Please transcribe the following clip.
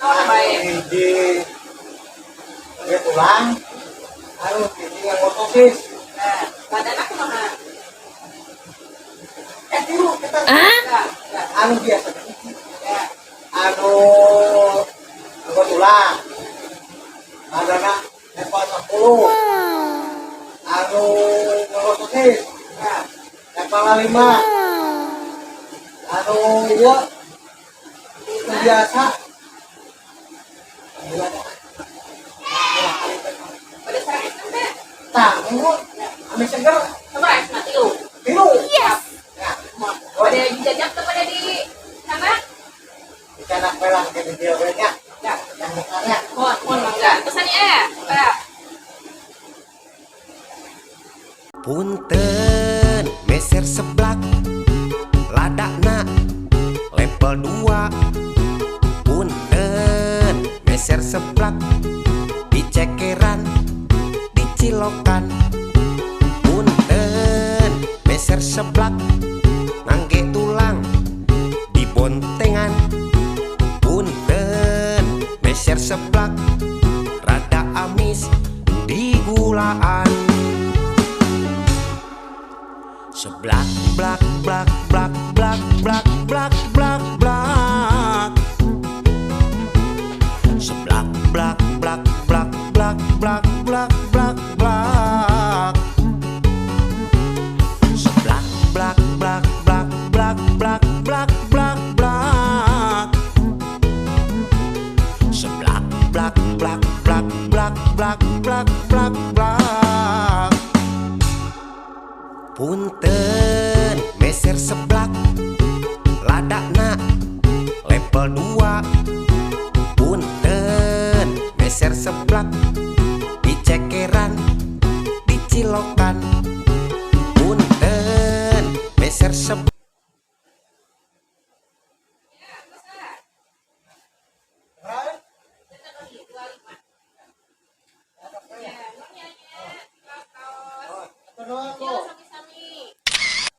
Naon bae? Hiji ge tulang, anu hiji nganggo sosis. Nah, ladana kumaha? Eh, tilu kita. Ya, ya, Anu biasa hiji. Ya. Anu nganggo tulang. Ladana level 10. Anu nganggo sosis Ya. level 5. Anu ieu nu biasa. Gimana? Pada sareng es teh. Tah, minggu ame seger. Sabaraha esna, tilu? Tilu. Yes. Ya. Pada dijajak teh pada di sana? Dicanak pelang ke di dieu we nya. Ya. Yang mukanya. Mohon, mohon mangga. Pesan ya. Pak. Punten meser seblak ladana level 2. Punten meser seblak dicekeran dicilokan. Punten meser seblak ngangge tulang dibontengan. Punten meser seblak rada amis digulaan. Seblak blak blak blak blak blak blak blak blak. Seblak blak blak blak blak blak blak blak blak. Seblak blak blak blak blak blak blak blak blak. Seblak blak blak blak blak blak blak blak blak. Punten meser seblak ladana level 2.